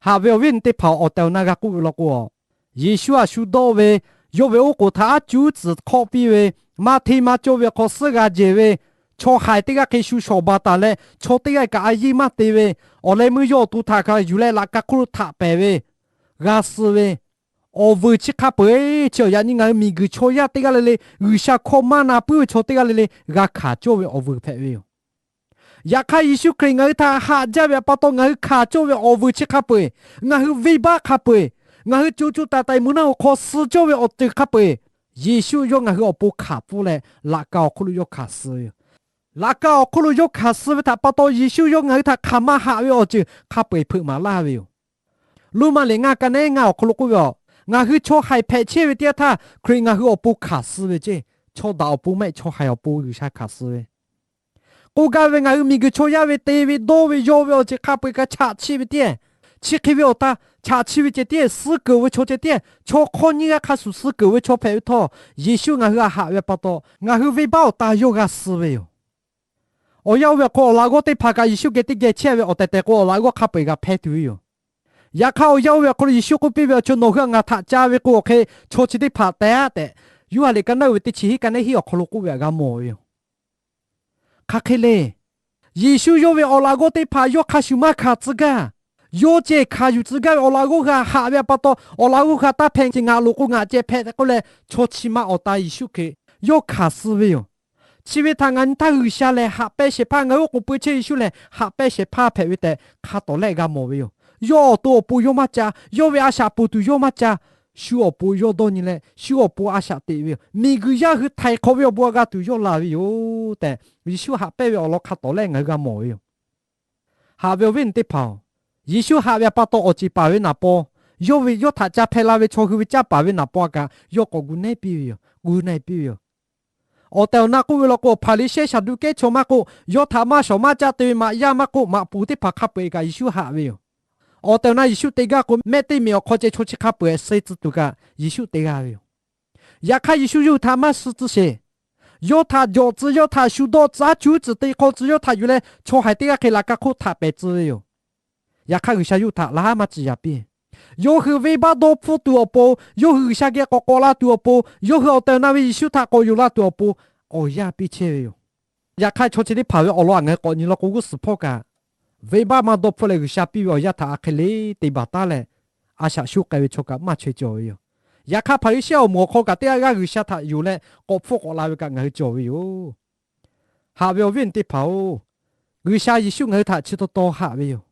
Haꞈ ve awˬ viˉ awˬ nyi teˇ hpaˍ awˬ tehˬ awˬ na g'a k'oˆ ve law k'o, Yeˍsuˆ a shu dawˇ ve, yawˇ ve oˉ k'oˍ htaꞈ aˉ cuˉ tcuhˍ hk'awˆ piˇ ve, maˇ hteˇ maˇ cawˇ ve awˬ hk'aw suhˉ g'a jehˬ ve, chaw haiˬ teˇ g'aˇ hk'e shu shawˍ baˬ taˍ leh chaw teˇ g'aˇ kaꞈ a yiˇ maˇ te ve, awˬ leh meuˇ yawˇ awˬ to htaꞈ kaꞈ yuˬ leh laꞈ ka hk'oˆ lo htaꞈ pehˍ ve, g'a suh ve, awˬ vuiˬ chi hk'a peu-eˬ chi awˬ yaꞈ nyi ngaˬ hui miˬguiˬ chaw yaˇ teˇ g'aˇ le le, G'uiˬsha hkawˇ maˇ na puiˉ ve chaw teˇ g'aˇ le le g'a hkanˍ cawˇ ve awˬ vuiˬ hpehꞈ ve yoˬ. Yaꞈ hk'aˇ, Yeˍsuˆ Hkriꞈ ngaˬ hui htaꞈ haꞈ jaˇ ve pa taw, ngaˬ hui hkanˍ cawˇ ve awˬ vuiˬ chi hk'a peu-eˬ, ngaˬ hui venˇbaˆ hk'a peu-eˬ, ngaˬ hui co co taiˍ taiˍ mvuhˇ naˆ hoꞈ hk'aw suh cawˇ ve awˬ ceuˬ hk'a peu-eˬ, Yeˍsuˆ yawˇ ngaˬ hui awˬ pon hkanˍ pfuhˇ leh, laꞈ ka awˬ hk'oˆ lo yawˇ hkanˍ suh ve yoˬ. Laꞈ ka awˬ hk'oˆ lo yawˇ hkanˍ suh ve htaꞈ pa taw, Yeˍsuˆ yawˇ ngaˬ hui htaꞈ hk'aˬ ma haꞈ ve awˬ ceuˬ hk'a peu-eˬ hpeuꞈ maˍ laˇ ve yoˬ. Roˉmaꞈ liꞈ ngaˇ ka neˉ ngaˇ awˬ hk'aw lo k'oˆ ve aˬ, ngaˬ hui chaw haiˬ hpehꞈ chehˇ ve teˇ yanˇ htaˇ, Hkriꞈ ngaˬ hui awˬ pon hkanˍ suh ve ceˇ. Chaw daꞈ awˬ pon maˇ heˆ, chaw haiˬ awˬ pon G'uiˬsha hkanˍ suh ve k'oˆ gaˇ ve, ngaˬ hui miˬguiˬ chaw yaˇ ve te ve dawˇ ve yaw ve awˬ ceuˬ hk'a peu-eˬ kaꞈ chaꞈ chiˆ ve tiˉ, chi hk'e ve awˬ ta, chaꞈ chiˆ ve ceh tiˉ, suh keunˍ ve chaw ceh tiˉ, chaw hk'awˇ nyiˇ g'aˇ hk'a shuˍ suh keunˍ ve chaw hpehꞈ ve htawˇ, Yeˍsuˆ ngaˬ hui htaꞈ haꞈ ve pa taw, ngaˬ hui venˇbaˆ awˬ ta yawˇ g'a suh ve yoˬ. Awˬ yanˇ oˇ ve awˬ hk'aw lo awˬ laꞈ g'awˇ teˇ hpaˍ kaꞈ Yeˍsuˆ geh teˇ geh chehˇ ve awˬ tehˬ tehˬ k'o, awˬ laꞈ g'awˇ hk'a peu-eˬ g'a hpehˇ tuˬ ve yoˬ. Yaꞈ hk'aˇ, awˬ yanˇ oˇ ve awˬ hk'aw lo Yeˍsuˆ k'oˆ piˇ ve awˬ chi, nawˬ hui htaꞈ ngaˬ htaꞈ ca ve k'o, awˬ hk'e chaw chi teˇ hpaˍ tehꞈ tehꞈ, Yoˇhanˬ liꞈ ka naˉ uiˍ ve teˇ chi hiˉ ka neˉ hiˉ awˬ hk'aw lo k'oˆ ve htaꞈ g'a mawˬ ve yoˬ. Hk'aˬ hk'e le, Yeˍsuˆ yawˇ ve awˬ laꞈ g'awˇ teˇ hpaˍ yawˇ hk'a shuˍ maˇ hkanˍ tcuh gaˇ. Yawˇ ceh hkanˍ yuˬ tcuh gaˇ ve awˬ laꞈ g'awˇ g'a haꞈ ve pa taw, awˬ laꞈ g'awˇ g'a taˇ hpehꞈ ce, ngaˬ loꞈ k'o ngaˬ ceh hpehꞈ tehꞈ k'oˆ leh, chaw chi ma awˬ ta Yeˍsuˆ Hkriꞈ yawˇ hkanˍ suh ve yoˬ. Chi ve htaꞈ ngaˬ nyi htaˇ G'uiˬsha lehˬ haꞈ pehnˇ shehˍ hpaˇ, ngaˬ hui oˉ k'oˍ pui chehˇ Yeˍsuˆ lehˬ haꞈ pehnˇ shehˍ hpaˇ hpehꞈ ve tehꞈ hk'a tawˍ lehˆ g'a mawˬ ve yoˬ. Yawˇ awˬ to awˬ pon yawˇ maˇ ca, yawˇ ve a shaꞈ ponˬ tuˬ yawˇ maˇ ca, shu awˬ pon yawˇ dawˇ nyi leh shu awˬ pon a shaꞈ teꞈ ve yoˬ. Miˬguiˬ yaˇ hui htaiˍ hk'awꞈ ve awˬ bon g'a tuˬ yawˇ laˬ ve yoˬ tehꞈ, Yeˍsuˆ haꞈ pehnˇ ve awˬ lawn hk'a tawˍ lehˆ ngaˬ hui g'a mawˬ ve yoˬ. Haꞈ ve awˬ viˉ awˬ nyi teˇ hpaˍ-oˬ, Yeˍsuˆ haꞈ ve pa taw awˬ ceˬ paˍ ve naˍ paw, yawˇ ve yawˇ htaꞈ ca hpehˇ la ve chaw hui ve canˇ paˍ ve naˍ paw a kaꞈ yawˇ k'awꞈ gu neˉ piˇ ve yoˬ, gu neˉ piˇ ve yoˬ. Awˬ tehˬ awˬ na k'oˆ ve law k'o, Hpaˍriˍsehˇ Saˍduˆkehˇ chaw maˇ k'oˆ, yawˇ htaꞈ maˇ shawˍ maˇ caˆ te ve maꞈ yaˇ maˇ k'oˆ, maꞈ poˍ teˇ hpaˍ hk'a peu-eˬ kaꞈ Yeˍsuˆ haꞈ ve yoˬ. Awˬ tehˬ awˬ na Yeˍsuˆ te gaˇ k'o, mehˆ teˇ meꞈ awˬ hk'aw ceh chaw chi hk'a peu-eˬ suh tcuh tuˬ kaꞈ Yeˍsuˆ te g'a ve yoˬ. Yaꞈ hk'aˇ, Yeˍsuˆ yawˇ hui htaꞈ maˇ suh tcuh sheˍ. Yawˇ htaꞈ jawꞈ tcuh, yawˇ htaꞈ shu dawˆ tcuh, aˉ cuˉ tcuhˬ te hk'aw tcuh yawˇ htaꞈ yuˬ leh, chaw haiˬ teˇ g'aˇ hk'e laꞈ ka hk'oˆ htaꞈ pehˍ tcuh ve yoˬ. Yaꞈ hk'aˇ, G'uiˬsha yawˇ hui htaꞈ laˇ maˇ tcuh yaꞈ piˇ. Yawˇ hui venˇbaˆ dawˇ hpfuhˆ tuˬ awˬ pon, yawˇ hui G'uiˬsha geh k'awꞈ k'awꞈ la tuˬ awˬ pon, yawˇ hui awˬ tehˬ awˬ na ve Yeˍsuˆ htaꞈ k'awꞈ yonˍ la tuˬ awˬ pon, awˬ yanˇ piˇ chehˇ ve yoˬ. Yaꞈ hk'aˇ, chaw chi teˇ hpaˍ ve awˬ lawn htaꞈ ngaˬ hui k'awꞈ nyi law k'o, g'uˇ suhˍ hpawˇ kaꞈ venˇbaˆ maˇ dawˇ hpfuhˆ leh G'uiˬsha piˇ ve awˬ yanˇ htaꞈ a hk'e le te baˬ taˉ leh, a shaꞈ sho k'ai ve chaw kaꞈ maˇ chaweh cawˬ ve yoˬ. Yaꞈ hk'aˇ, Hpaˍriˍsehˇ awˬ moˍ awˬ hk'aw kaꞈ teˇ g'aˇ g'aˇ G'uiˬsha htaꞈ yonˍ leh k'awꞈ hpfuhˆ k'awꞈ la ve kaꞈ ngaˬ hui cawˬ ve yoˬ. Haꞈ ve awˬ viˉ awˬ nyi teˇ hpaˍ-oˬ, G'uiˬsha Yeˍsuˆ ngaˬ hui htaꞈ chi taw taw haꞈ ve yoˬ.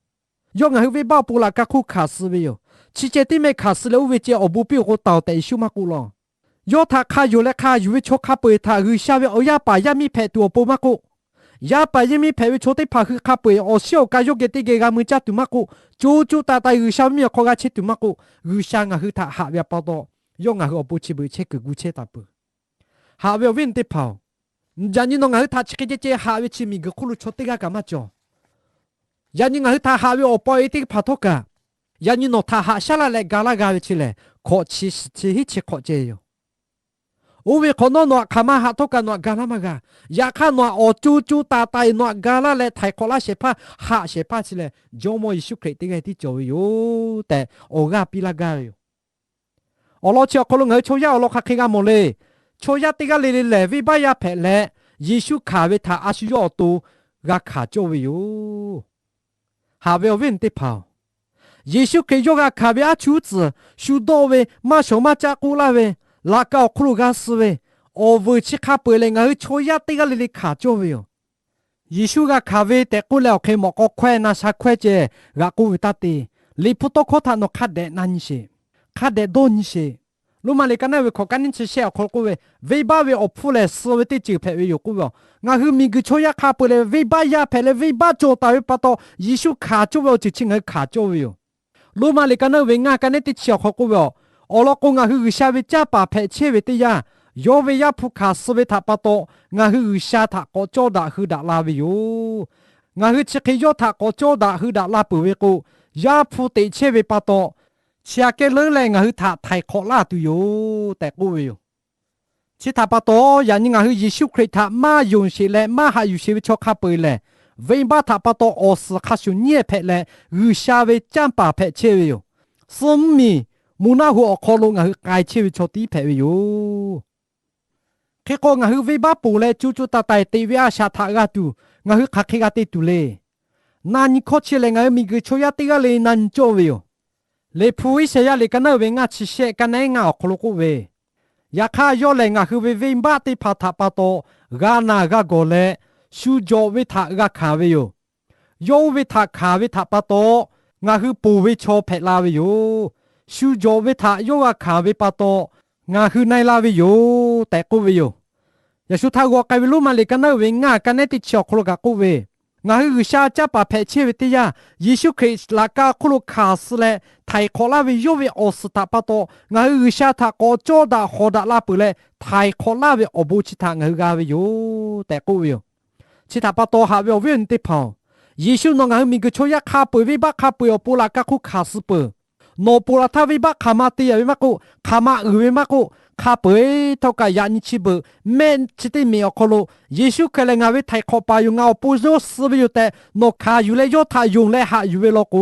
Yawˇ ngaˬ hui venˇbaˆ awˬ pon laꞈ ka hk'oˆ hkanˍ suh ve yoˬ. Chi ceh tiˉ mehˆ hkanˍ suh leh oˇ ve ceh awˬ bon piˇ-oˬ k'o, taˍ-oˬ tehꞈ Yeˍsuˆ maˇ k'oˆ law. Yawˇ htaꞈ hk'a yonˍ leh hk'a yuˬ ve chaw hk'a peu-eˬ htaꞈ G'uiˬsha ve awˬ yaˇ paˍ yaˇ miˇ hpehꞈ tuˬ awˬ pon maˇ k'oˆ, yaˇ paˍ yaˇ miˇ hpehꞈ ve chaw teˇ hpaˍ hui hk'a peu-eˬ awˬ shiˉ awˬ ka yawˇ geh teˇ geh g'a mui caˇ tuˬ maˇ k'oˆ, co co taiˍ taiˍ G'uiˬsha ve mvuhˇmiˬ awˬ hk'aw g'a chehˇ tuˬ maˇ k'oˆ, G'uiˬsha ngaˬ hui htaꞈ haꞈ ve pa taw, yawˇ ngaˬ hui awˬ pon chi beuꞈ chehˇ kuiˬ gu chehˇ taˍ peuˬ. Haꞈ ve awˬ viˉ awˬ nyi teˇ hpaˍ-oˬ, yaꞈ nyi nawˬ ngaˬ hui htaꞈ chi hk'e ceh ceh haꞈ ve chi miˬguiˬ hk'oˆ lo chaw teˇ g'aˇ kaꞈ maˇ cawˬ. Yaꞈ nyi ngaˬ hui htaꞈ haꞈ ve awˬ pa e teˇ hpaˍ htawˇ kaꞈ, yaꞈ nyi nawˬ htaꞈ haꞈ shaˉ laˇ leh ga laˇ g'a ve chi lehˬ, hkawꞈ chi shiˍ chi hiˉ chi hk'awꞈ ceh yoˬ. Oˇ ve hk'awꞈ nawˉ nawˬ htaꞈ hk'aˬ ma haꞈ htawˇ kaꞈ nawˬ htaꞈ ga laˇ maˇ g'a. Yaꞈ hk'aˇ, nawˬ htaꞈ awˬ co co taiˍ taiˍ nawˬ htaꞈ ga laˇ leh htaiˍ hk'awꞈ laˇ shehˍ hpaˇ, haꞈ shehˍ hpaˇ chi lehˬ, Jawˇmawˇ Yeˍsuˆ Hkriꞈ teˇ g'aˇ tiˉ cawˬ ve yoˬ tehꞈ awˬ g'aˇ piˇ laˇ gaˇ ve yoˬ. Awˬ lawn chi awˬ hk'aw lo ngaˬ hui chaw yaˇ awˬ lawn hk'aˬ hk'e g'a mawˬ le. Chaw yaˇ teˇ g'aˇ le le lehˬ, venˇbaˆ yaˇ hpehꞈ leh, Yeˍsuˆ hkanˍ ve htaꞈ a shu yawˇ awˬ to g'a hkanˍ cawˇ ve yoˬ. Haꞈ ve awˬ viˉ awˬ nyi teˇ hpaˍ-oˬ, Yeˍsuˆ Hkriꞈ yawˇ g'a hkanˍ ve aˉ chuˇ tcuhˍ, shu dawˆ ve, maˇ shawˍ maˇ caˆ k'oˆ laˇ ve, laꞈ ka awˬ hk'oˆ lo g'a suh ve, awˬ vuiˬ chi hk'a peu-eˬ lehˬ, ngaˬ hui chaw yaˇ teˇ g'aˇ le le hkanˍ cawˇ ve yoˬ. Yeˍsuˆ g'a hkanˍ ve tehꞈ k'oˆ leh, awˬ hk'e mawꞈ k'aw hkawehˇ na sha hkawehˇ ceh g'aꞈ k'oˆ ve taˇ te. Liꞈ hpu tawˇ hkawˇ htaꞈ nawˬ hk'a dehꞈ na nyi sheˍ. Hk'a dehꞈ dawˇ nyi sheˍ. Roˉmaꞈ liꞈ ka naˉ ve hkawꞈ ka neˉ chi shehˆ awˬ hk'aw lo k'oˆ ve, venˇbaˆ ve awˬ hpfuhˇ lehˬ suh ve teˇ ceuˬ hpehꞈ ve yoˬ k'oˆ ve. Ngaˬ hui miˬguiˬ chaw yaˇ hk'a peu-eˬ lehˬ, venˇbaˆ yaˇ hpehꞈ leh venˇbaˆ cawˬ taˍ ve pa taw, Yeˍsuˆ hkanˍ cawˇ ve awˬ ceuˬ chi ngaˬ hui hkanˍ cawˇ ve yoˬ. Roˉmaꞈ liꞈ ka naˉ ve ngaˇ ka neˉ teˇ chi awˬ hk'aw lo k'oˆ ve, awˬ lawn k'o, ngaˬ hui G'uiˬsha ve canˇ paˍ hpehꞈ chehˇ ve teˇ yanˇ, yawˇ ve Yaˇ hpu hkanˍ suh ve htaꞈ pa taw, ngaˬ hui G'uiˬsha htaꞈ k'awꞈ cawˇ daꞈ hui daꞈ la ve yoˬ. Ngaˬ hui chi hk'e yawˇ htaꞈ k'awꞈ cawˇ daꞈ hui daꞈ la peuˬ ve k'o, Yaˇ hpu teꞈ chehˇ ve pa taw, chi aꞈ kehˉ leuˉ leh ngaˬ hui htaꞈ htaiˍ hk'awꞈ laˇ tuˬ yoˬ tehꞈ k'oˆ ve yoˬ. Chi htaꞈ pa taw, yaꞈ nyi ngaˬ hui Yeˍsuˆ Hkriꞈ htaꞈ maˇ yonˍ sheˍ leh maˇ haꞈ yuˬ sheˍ ve chaw hk'a peu-eˬ lehˬ, venˇbaˆ htaꞈ pa taw awˬ suhˍ hk'a shuˍ nyiˇ ehˉ hpehꞈ leh, G'uiˬsha ve canˇ paˍ hpehꞈ chehˇ ve yoˬ. Suh mvuhˇmiˬ mvuhˇ naˆ hoꞈ awˬ hk'aw lo ngaˬ hui k'ai chehˇ ve chaw tiˉ hpehꞈ ve yoˬ. Hk'e k'o, ngaˬ hui venˇbaˆ ponˬ leh co co taiˍ taiˍ teꞈ ve a shaꞈ htaꞈ g'a tuˬ, ngaˬ hui hk'aˬ hk'e g'a te tuˬ le. Na nyi hkawˇ chi lehˬ, ngaˬ hui miˬguiˬ chaw yaˇ teˇ g'aˇ le na nyi cawˇ ve yoˬ. Liꞈ hpu Iˉsaˍyaˆ liꞈ ka naˉ uiˍ ve ngaˇ chi shehˆ ka naˉ ngaˇ awˬ hk'aw lo k'oˆ ve, Yaꞈ hk'aˇ, yawˇ lehˬ ngaˬ hui ve venˇbaˆ teˇ hpaˍ htaꞈ pa taw g'a naˬ g'a gawˬ leh, shu jawꞈ ve htaꞈ g'a hkanˍ ve yoˬ. Yawˇ oˇ ve htaꞈ hkanˍ ve htaꞈ pa taw, ngaˬ hui ponˬ ve chaw hpehꞈ la ve yoˬ. Shu jawꞈ ve htaꞈ yawˇ g'a hkanˍ ve pa taw, ngaˬ hui na-e la ve yoˬ tehꞈ k'oˆ ve yoˬ. Yaꞈ shu htaˇ g'aw k'ai ve Roˉmaꞈ liꞈ ka naˉ uiˍ ve ngaˇ ka naˉ teˇ chi awˬ hk'aw lo kaꞈ k'oˆ ve, ngaˬ hui G'uiˬsha caˇ paˍ hpehꞈ chehˇ ve teˇ yanˇ, Yeˍsuˆ Hkriꞈ laꞈ ka hk'oˆ lo hkanˍ suh leh htaiˍ hk'awꞈ laˇ ve yawˇ ve awˬ suhˍ htaꞈ pa taw, ngaˬ hui G'uiˬsha htaꞈ k'awꞈ cawˇ daꞈ hawˍ daꞈ la peuˬ leh htaiˍ hk'awꞈ laˇ ve awˬ bon chi htaꞈ ngaˬ hui g'a ve yoˬ tehꞈ k'oˆ ve yoˬ. Chi htaꞈ pa taw haꞈ ve awˬ viˉ awˬ nyi teˇ hpaˍ-oˬ, Yeˍsuˆ nawˬ ngaˬ hui miˬguiˬ chaw yaˇ hk'a peu-eˬ venˇbaˆ hk'a peu-eˬ awˬ pon laꞈ ka hk'oˆ hkanˍ suh peuˬ. Nawˬ ponˬ laˬ htaˇ venˇbaˆ hk'aˬ ma te yaꞈ ve maˇ k'oˆ, hk'aˬ ma uiˍ ve maˇ k'oˆ, hk'a peu-eˬ htawˇ kaꞈ yaꞈ nyi chi beuꞈ mehˆ chi teˇ meꞈ awˬ hk'aw lo, Yeˍsuˆ Hkriꞈ lehˬ ngaˬ ve htaiˍ hk'awꞈ paˍ yoˬ, ngaˬ awˬ pon yawˇ suh ve yoˬ tehꞈ nawˬ hkanˍ yuˬ leh yawˇ htaꞈ yonˍ leh haꞈ yuˬ ve law k'o,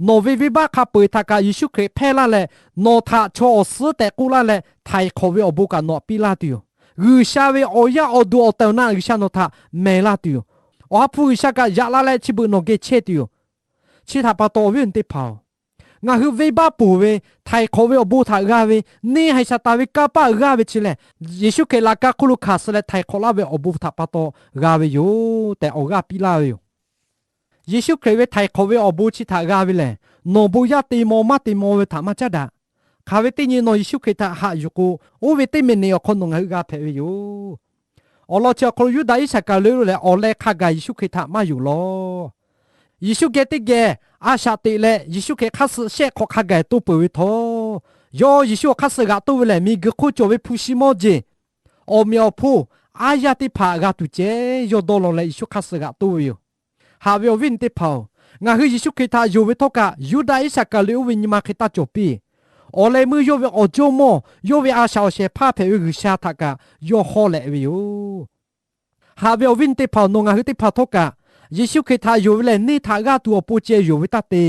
nawˬ ve venˇbaˆ hk'a peu-eˬ htaꞈ kaꞈ Yeˍsuˆ Hkriꞈ hpehˇ laˇ leh, nawˬ htaꞈ chaw awˬ suhˉ tehꞈ k'oˆ laˇ leh htaiˍ hk'awꞈ ve awˬ bon kaꞈ nawˬ htaꞈ piˇ laˇ tuˬ yoˬ. G'uiˬsha ve awˬ yaˇ awˬ duˬ awˬ tehˬ awˬ na G'uiˬsha nawˬ htaꞈ mehˍ laˇ tuˬ yoˬ. Awˬ ha hpu G'uiˬsha kaꞈ yaꞈ la leh chi beuꞈ nawˬ geh chehˇ tuˬ yoˬ. Chi htaꞈ pa taw awˬ viˉ awˬ nyi teˇ hpaˍ-oˬ, ngaˬ hui venˇbaˆ ponˬ ve htaiˍ hk'awꞈ ve awˬ bon htaꞈ g'a ve, neˇ haiˬ Saˍtanˍ ve kanˇ paˆ g'aˇ ve chi lehˬ, Yeˍsuˆ Hkriꞈ laꞈ ka hk'oˆ lo hkanˍ suh leh htaiˍ hk'awꞈ laˇ ve awˬ bon htaꞈ pa taw g'a ve yoˬ tehꞈ awˬ g'aˇ piˇ laˇ ve yoˬ. Yeˍsuˆ Hkriꞈ ve htaiˍ hk'awꞈ ve awˬ bon chi htaꞈ g'a ve lehˬ, nawˬ bon yaˇ te maw maˇ te maw ve htaꞈ maˇ caˉ daꞈ. Hk'aˬ ve teˇ nyi nawˬ Yeˍsuˆ Hkriꞈ htaꞈ haꞈ yuˬ k'o, oˇ ve teˇ meꞈ neꞈ awˬ hk'aw nawˬ ngaˬ hui g'a hpehꞈ ve yoˬ. Awˬ lawn chi awˬ hk'aw lo Yuˇdaꞈ Iˉsaˍkaˍriˍoˆ lehˬ awˬ leh hk'a gaˬ Yeˍsuˆ Hkriꞈ htaꞈ maˇ yonˍ law. Yeˍsuˆ geh teˇ geh a shaꞈ teꞈ leh Yeˍsuˆ Hkriꞈ hk'aˇ suh shehˆ hk'awꞈ hk'a gaˬ toˇ peuˬ ve htawˇ, yawˇ Yeˍsuˆ awˬ hk'aˇ suh g'aꞈ toˇ ve lehˬ, miˬguiˬ hk'oˆ cawˬ ve hpu shi mawˇ jeˬ, awˬ meꞈ awˬ hponˇ, aˉ yaˇ teˇ hpaˍ g'a tuˬ ceh yawˇ dawˇ law leh Yeˍsuˆ hk'aˇ suh g'aꞈ toˇ ve yoˬ. Haꞈ ve awˬ viˉ awˬ nyi teˇ hpaˍ-oˬ, ngaˬ hui Yeˍsuˆ Hkriꞈ htaꞈ yonˍ ve htawˇ kaꞈ Yuˇdaꞈ Iˉsaˍkaˍriˍoˆ oˇ ve nyi ma hk'e taˇ cawˬ piˇ. Awˬ leh meuˇ yawˇ ve awˬ jawˇmawˇ, yawˇ ve a shaꞈ awˬ shehˍ hpaˇ hpehꞈ ve G'uiˬsha htaꞈ kaꞈ yawˇ hawˇ leh ve yoˬ. Haꞈ ve awˬ viˉ awˬ nyi teˇ hpaˍ-oˬ, nawˬ ngaˬ hui teˇ hpaˍ htawˇ kaꞈ, Yeˍsuˆ Hkriꞈ htaꞈ yonˍ ve lehˬ neˇ htaꞈ g'aˇ tuˬ awˬ pon ceh yonˍ ve taˇ te.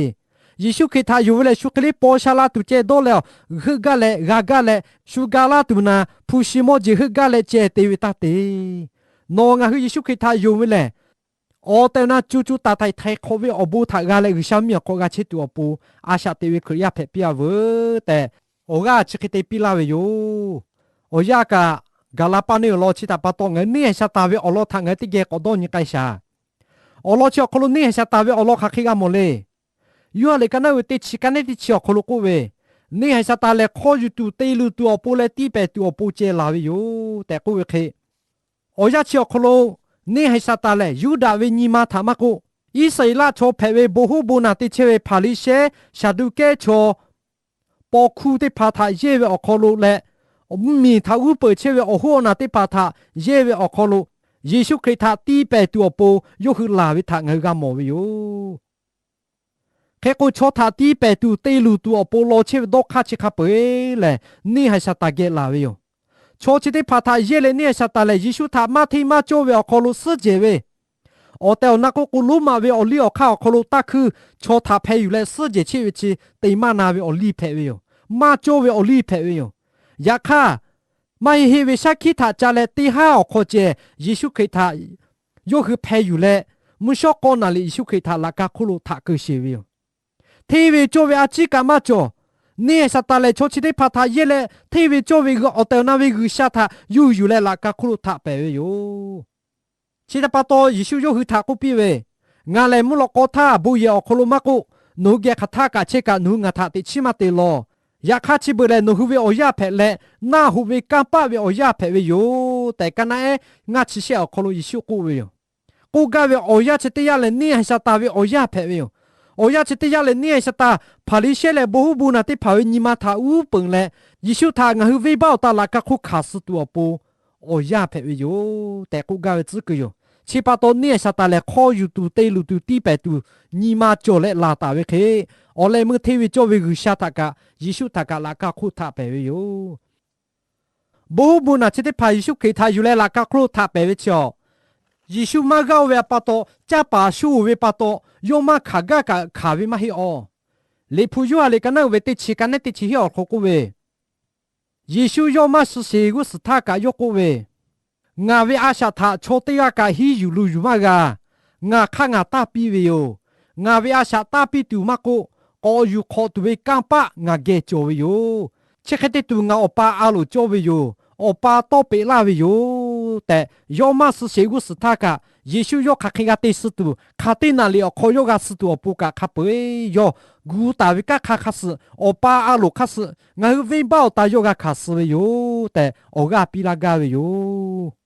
Yeˍsuˆ Hkriꞈ htaꞈ yonˍ ve lehˬ shu hk'e le paw sha la tuˬ ceh dawˇ leh heuˆ gaˇ leh g'a gaˇ leh shu ga laˇ tuˬ na, hpu shi mawˇ jeˬ heuˆ gaˇ leh ceh te ve taˇ te. Nawˬ ngaˬ hui Yeˍsuˆ Hkriꞈ htaꞈ yonˍ ve lehˬ, awˬ tehˬ awˬ na co co taiˍ taiˍ htaiˍ hk'awꞈ ve awˬ bon htaꞈ g'a leh G'uiˬsha mvuhˇmiˬ awˬ hk'aw g'a chehˇ tuˬ awˬ pon a shaꞈ teꞈ ve Hkriꞈ yaˇ hpehꞈ piˇ-a veuˬ tehꞈ, awˬ g'aˇ chi hk'e te piˇ laˇ ve yoˬ. Awˬ yanˇ kaꞈ gaˬ la paˇ neˇ awˬ lawn chi htaꞈ pa taw ngaˬ hui neˇ haiˬ Saˍtanˍ ve awˬ lawn htaꞈ ngaˬ hui teˇ geh k'awꞈ dawˇ nyi k'ai shaˍ. Awˬ lawn chi awˬ hk'aw lo neˇ haiˬ Saˍtanˍ ve awˬ lawn hk'aˬ hk'e g'a mawˬ le. Yoˇhanˬ liꞈ ka naˉ ve teˇ chi ka nehˉ teˇ chi awˬ hk'aw lo k'oˆ ve, neˇ haiˬ Saˍtanˍ lehˬ hk'aw yuˬ tuˬ te luˬ tuˬ awˬ pon leh tiˇ pehˍ tuˬ awˬ pon ceh laˬ ve yoˬ tehꞈ k'oˆ ve hk'e, awˬ yanˇ chi awˬ hk'aw lo neˇ haiˬ Saˍtanˍ lehˬ Yuˇdaꞈ ve nyi ma htaꞈ maˇ k'oˆ, Iˉsaˍreˍlaˆ chaw hpehꞈ ve bon hoˉ bon naˬ te chehˇ ve Hpaˍriˍsehˇ, Saˍduˆkehˇ chaw, paw hkuˇ teˇ hpaˍ htaꞈ yehˇ ve awˬ hk'aw lo leh, mvuhˇmiˬ htaꞈ g'uˇ peunˍ chehˇ ve awˬ hoˉ awˬ naˬ teˇ hpaˍ htaꞈ yehˇ ve awˬ hk'aw lo, Yeˍsuˆ Hkriꞈ htaꞈ tiˇ pehˍ tuˬ awˬ pon yawˇ hui laˬ ve htaꞈ ngaˬ hui g'a mawˬ ve yoˬ. Hk'e k'o, chaw htaꞈ tiˇ pehˍ tuˬ te luˬ tuˬ awˬ pon law chehˇ ve dawˇ hk'aˇ chi hk'a peu-eˬ lehˬ, neˇ haiˬ Saˍtanˍ geh laˬ ve yoˬ. Chaw chi teˇ hpaˍ htaꞈ yehˇ leh neˇ haiˬ Saˍtanˍ lehˬ Yeˍsuˆ htaꞈ maˇ hteˇ maˇ cawˇ ve awˬ hk'aw lo suhˉ jehˬ ve, awˬ tehˬ awˬ na k'oˆ k'o, Roˉmaꞈ ve awˬ liˇ awˬ hk'aˇ awˬ hk'aw lo taˇ hkuiˇ chaw htaꞈ hpeh yuˬ leh suhˉ jehˬ chehˇ ve chi te maˇ na ve awˬ liˇ hpehꞈ ve yoˬ. Maˇ cawˇ ve awˬ liˇ hpehꞈ ve yoˬ. Yaꞈ hk'aˇ, maˇ heˆ heˆ ve shaˉ hkiˆ htaꞈ ca leh teˇ haˉ awˬ hk'aw ceh Yeˍsuˆ Hkriꞈ htaꞈ yawˇ hui hpeh yuˬ leh, mvuhˇ shawˉ k'awˇ naˍ riˍ Yeˍsuˆ Hkriꞈ htaꞈ laꞈ ka hk'oˆ lo htaꞈ keu sheˍ ve yoˬ. Hteˇ ve cawˇ ve a ciˉ kaꞈ maˇ cawˬ. Neˇ haiˬ Saˍtanˍ lehˬ chaw chi teˇ hpaˍ htaꞈ yehˇ leh hteˇ ve cawˇ ve awˬ tehˬ awˬ na ve G'uiˬsha htaꞈ yuˬ yuˬ leh laꞈ ka hk'oˆ lo htaꞈ pehˍ ve yoˬ. Chi htaꞈ pa taw Yeˍsuˆ yawˇ hui htaꞈ k'oˆ piˇ ve, Ngaˬ lehˬ mvuhˇ lawꞈ k'aw htaˇ bon yehˬ awˬ hk'aw lo maˇ k'oˆ, nawˬ hui geh hk'aˬ htaˇ kaꞈ chehˇ kaꞈ nawˬ hui ngaˬ htaꞈ teꞈ chiˉ maˇ te law. Yaꞈ hk'aˇ chi beuꞈ lehˬ nawˬ hui ve awˬ yaˇ hpehꞈ leh, naˆ hoꞈ ve kanˇ paˆ ve awˬ yaˇ hpehꞈ ve yoˬ tehꞈ, ka naˆ ehˉ ngaˇ chi shehˆ awˬ hk'aw lo Yeˍsuˆ k'oˆ ve yoˬ. K'oˆ gaˇ ve awˬ yanˇ chi teˇ yanˇ lehˬ neˇ haiˬ Saˍtanˍ ve awˬ yaˇ hpehꞈ ve yoˬ. Awˬ yanˇ chi teˇ yanˇ lehˬ neˇ haiˬ Saˍtanˍ Hpaˍriˍsehˇ leh bon hoˉ bon naˬ teˇ hpaˍ ve nyi ma htaꞈ uˉ peunˍ leh, Yeˍsuˆ htaꞈ ngaˬ hui venˇbaˆ awˬ ta laꞈ ka hk'oˆ hkanˍ suh tuˬ awˬ pon awˬ yaˇ hpehꞈ ve yoˬ tehꞈ k'oˆ gaˇ ve tcuhˉ kuiˬ yoˬ. Chi pa taw neˇ haiˬ Saˍtanˍ lehˬ hk'aw yuˬ tuˬ te luˬ tuˬ tiˇ pehˍ tuˬ nyi ma cawˬ leh laˬ taˍ ve hk'e, awˬ leh meuˇ hteˇ ve cawˇ ve G'uiˬsha htaꞈ kaꞈ Yeˍsuˆ htaꞈ kaꞈ laꞈ ka hk'oˆ htaꞈ pehˍ ve yoˬ. Bon hoˉ bon naˬ chi teˇ hpaˍ Yeˍsuˆ Hkriꞈ htaꞈ yuˬ leh laꞈ ka hk'oˆ lo htaꞈ pehˍ ve chi awˬ, Yeˍsuˆ maˇ g'aˇ oˇ ve pa taw, caˇ paˍ shu oˬ ve pa taw, yawˇ maˇ hkanˍ gaˇ kaꞈ hkanˍ ve maˇ heˆ awˬ. Liꞈ hpu Yoˇhanˬ liꞈ ka naˉ uiˍ ve teˇ chi ka nehˉ teˇ chi hiˆ awˬ hk'aw k'oˆ ve, Yeˍsuˆ yawˇ maˇ shu sheˍ g'uˇ suhˍ htaˇ kaꞈ yawˇ k'oˆ ve, Ngaˬ ve a shaꞈ htaꞈ chaw teˇ g'aˇ kaꞈ hiˉ yuˬ lu yuˬ maˇ g'a. Ngaˬ hk'aˇ ngaˬ tanˇ piˇ ve yoˬ. Ngaˬ ve a shaꞈ tanˇ piˇ tuˬ maˇ k'oˆ, k'awꞈ yuˬ hk'awꞈ tuˬ ve kanˇ paˆ ngaˬ geh cawˬ ve yoˬ. Chi hk'e te tuˬ ngaˬ Awˬ pa a loˍ cawˇ ve yoˬ. Awˬ pa tawˇ peꞈ laˇ ve yoˬ tehꞈ, yawˇ maˇ suh sheˍ g'uˇ suhˍ htaˇ kaꞈ, Yeˍsuˆ yawˇ hk'aˬ hk'e g'a te suh tuˬ, hk'aˬ teˇ naˍ riˍ awˬ hk'aw yawˇ g'a suh tuˬ awˬ pon kaꞈ hk'a peu-eˬ yawˇ gu taˍ ve kanˉ hk'a hk'a suh, Awˬ pa a loˍ hk'a suh ngaˬ hui venˇbaˆ awˬ ta yawˇ g'a hkanˍ suh ve yoˬ tehꞈ, awˬ g'aˇ piˇ laˇ gaˇ ve yoˬ.